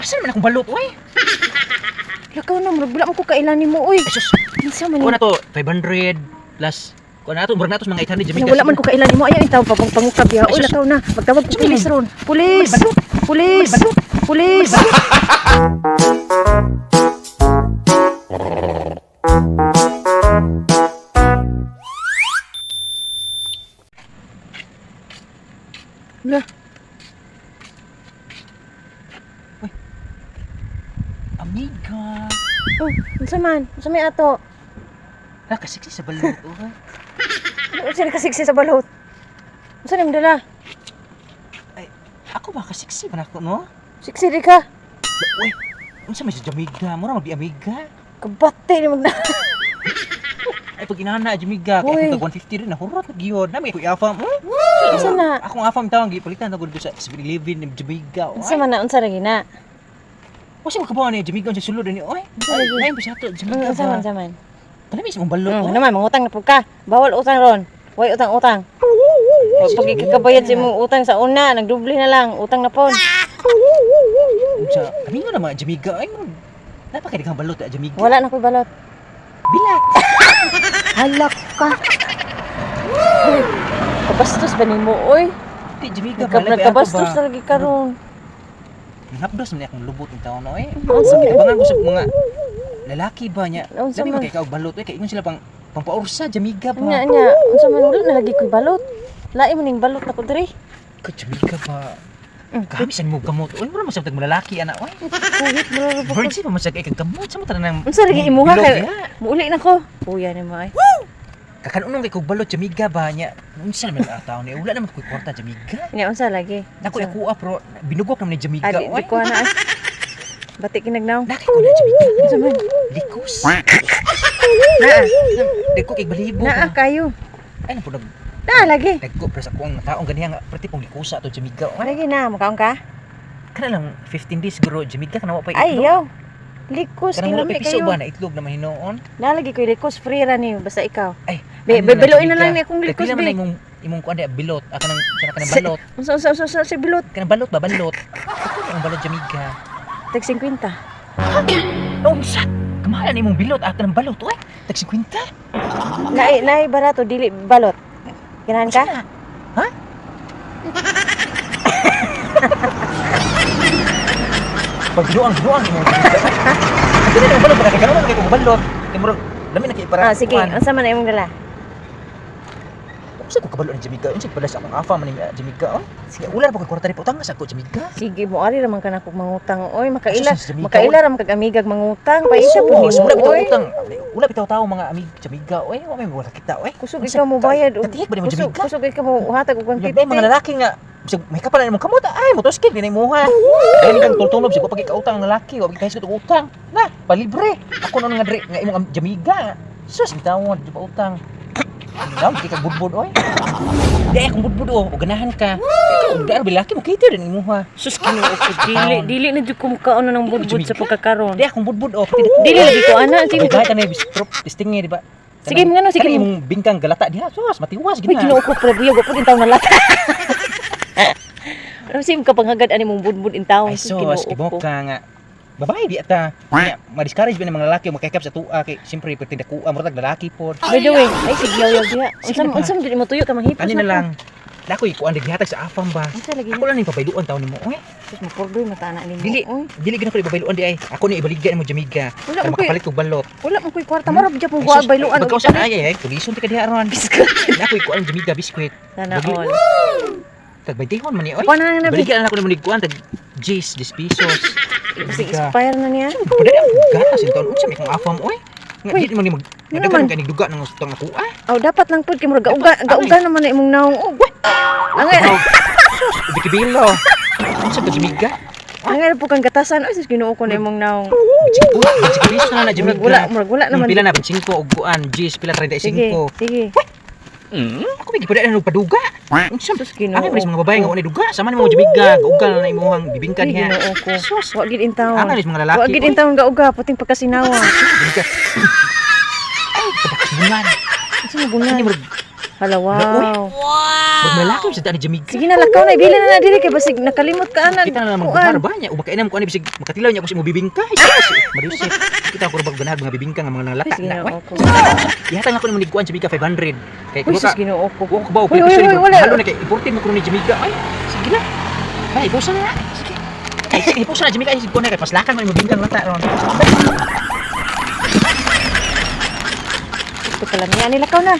Asa naman akong balot, oy? Lakaw na, murag wala man ko kailan nimo oy. Ay, sus. Unsa man Kuha ni? na to, 500 plus kuha na to, murag na to sa mga 800 Jamaica. Wala man ko kailan nimo. Ayaw itaw pa pang pangukab ya. Ay, Oy, sus. lakaw na. Magtawag ko Sus, pulis ron. Pulis. Balot. Pulis. Balot. Pulis. Lah, Amiga. oh, unsa man? Unsa may ato? Ha, kasiksi sa balot, oy. Unsa ni kasiksi sa balot? Unsa ni dala? Ay, ako ba kasiksi ba nako, no? Siksi di ka. Uy, unsa may sa Jamaica? Mura magdi amiga. Kabate ni magna. Ay, pag inana Jamaica, Uy. kay akong tag 150 rin nahurot na gyud. Na may kuy afam. Unsa na? Akong afam tawang gipalitan na gud ko sa 7-Eleven ni Jamaica. Unsa man na? Unsa lagi na? Wasa ko kabaw ni Jamaica sa sulod ni oy. Unsa lagi? Ay, bisa to Jamaica. Unsa man, unsa man? Kana may imong balot. Ano man, mangutang na pud ka. Bawal utang ron. Way utang-utang. Wa pag ikakabayad sa imong utang sa una, nagdoble na lang, utang na pon. Unsa? Kami nga naman Jamaica ay mo. Napakadi kang balot Jamaica. Wala na ko'y balot. Bilat. Halak ka. Uy, kabastos ba nimo oy? Di Jamaica ba? Nagkabastos na lagi karon. Nangapdos man akong lubot ng taon oy. Unsa man? Kitabangan ko sa mga lalaki ba niya. Unsa Labi man? man kay kaog balot oy kay ingon sila pang pampaursa Jamaica ba. Nya nya, unsa man wala na lagi ko'y balot. Lain mo ning balot nako diri. Ka Jamaica ba? Kami sa mo gamot. Oy, mura man sa tag lalaki ana oy. Kuhit mo ra ba? Virgin pa man sa kay kag gamot sa mo tanan Unsa lagi imuha bilog kay diha. muuli na ko. Kuya ni mo ay. Kakanunong kay kog balot Jamaica ba niya. Unsa naman ang taon ni wala naman ko'y kwarta Jamaica. Nya unsa lagi? Nako Unsa? ako pero binugok naman ni Jamaica Ah, di, oy. di ko na ay. Bati kinagnaw. Naki ko na Jamaica. Unsa man? Likos. Naa, Dagko kay balibo. naa kayo. Ay na po nag Naa lagi. dagko pero sa akong taong ganiha nga perti pong likusa to Jamaica. Oy. Lagi na, mukaon ka? Kana lang 15 days siguro Jamaica kana wa pa Ay, yaw. Likos, Kanang wala kinami pa piso kayo. ba na itlog naman hinuon. Nalagi ko'y likos, free ra ni, basta ikaw. Ay, Be, ano na lang, bebeluin na lang Jamaica. ni akong Kay likos, pila man be. na imong imong kuan di bilot, ah, kanang kana kanang balot. Unsa, unsa, unsa, unsa, si bilot. Kanang balot ba balot. Ako ang balot Jamaica. Tag 50. Unsa? Kamahalan imong bilot ah, kanang balot oy. Tag 50. Naay, naay barato, dili balot. Ganahan ka? Unsa na? Ha? Pag binuang binuang imong Jamaica. Ang dili na balot ba kay kanang kay kung balot. Kay murag lami na kay para. Ah, sige, unsa man na imong dala? Unsa ko kabalo ni Jamaica? Unsa pala sa akong afa man ni Jamaica oh. Sige, wala ra pa koy kwarta ni utang sa ako Jamaica. Sige, mo ari ra man ka na kog mangutang. Oy, makaila, Asa sa Jamaica, makaila ra man kag amigag mangutang. Paisa Oo, pud nimo, wala bitaw oy. utang. Wala bitaw tao mga amig Jamaica oy. Wa may wala kita oy. Kusog Unsa ikaw mo bayad. og- Katihik ba nimo Kusog, Jamaica? kusog ikaw mo hatag og Yung mga 150. lalaki nga bisag may kapala nimong kamot ay motoskig din imuha. Dahil kang tultulob sig wa pag ikautang ang lalaki, wa pag ikahisgot og utang. Na, palibre. Ako noon nga diri nga imong Jamaica. Sus bitawon di pa utang. Ano kay kag budbud oy. Di akong budbud oh, o ganahan ka. Ikaw og lalaki mo kita din imuha. Sus Ginoo ko, dili dili na jud ko mukaon ng budbud sa pagkakaron. Di akong budbud oh, pati Dili lagi ko ana, sige. Sige, kahit ano yung testing di ba? Sige, mga ano, sige. Kanang imong bingkang galata diha, sus, matiwas Uy, gina. Ginoo ko, pre, buyog ko din taon na lata. Ano sim kapanghagad ani mong budbud in taon. Ay sus, kibok ka nga. Babae di ata. Nya, ma-discourage ba ng mga lalaki makikap sa tuwa kay siyempre perti dakuha mo tag lalaki pod. By the way, ay sige yaw yaw diha. Sige Unsa na ba? unsa man jud imo tuyo ka manghipos Ani na na lang. Nakoy kuan gihatag sa afam ba. Unsa lagi Ako lang ning pabayluan taon nimo oy. Sus mo pordoy mata na nimo. Dili. Oy, Dili gid ako ibabayluan di ay. Ako ni ibaligya nimo Jamaica. Wala Para mo koy makapalit kog balot. wala mo koy kwarta mura gyud pong Ay, sus, bayluan. Pagkaw sa ay ay tulison ti ka diha ron. Biskuit. Nakoy kuan Jamaica biskuit. Sana Bagi- all. Tag 20 man ni oy. Kuan na na bi. Baligya na ako nimo ni kuan tag 10, 10 pesos. Kasi expire na niya. Pwede ang gatas yung taon. Unsa may kong afam oy. Nga Uy, di man ni mag ano nga man? daghan ka duga ng utang ako ah. Aw dapat lang pud kay murag gauga gauga naman na imong naong. Oh, Ang Bikibilo. Unsa ka Jamaica? ang po kang gatasan. Oy, sus Ginoo ko na imong naong. 25 pesos na na Murag Jamaica. wala naman. Pila na 25 og kuan, 10 pila Sige, 35. sige. Ako may gipada na og paduga. Unsa Sus Ginoo. Ang mga babae nga unay duga, sama ni mga Jamaica, gaugal na imuhang bibingka Uy, diha. Ginoo ko. Sus. Wa gid in taon. Ang alis mga lalaki. Wa gid in taon gauga puting pagkasinawa. Jamaica. Ay, tabakas bungan. Unsa mo bungan? Ani murag Hala, wow. Pag malaki sa daan ni Jamaica. Sige na, lakaw na. Ibili na na diri kay basig nakalimot ka ana. Kita na naman Kuan. guhar ba niya? Umakainom ko ani bisig makatilaw niya ako sa imong bibingka. Ay, sus, Mariusip. Kita ko rabag ganahan mga bibingka nga mga Ay, nanglata sige na. na, Way. ako. Ihatag ako nimo ni kuan Jamaica 500. Kay Uy, kuha sus, ka. Ginoo ko. Wa ko ba Uy, uy, uy, wala. Halo na kay importin mo kuno ni Jamaica. Ay, sige na. Ay, ipusa na. Sige. Ay, sige, ipusa na Jamaica. Ay, sige ko na kay paslakan mo imong bibingka nga lata ron. Ito pala niya, nilakaw na.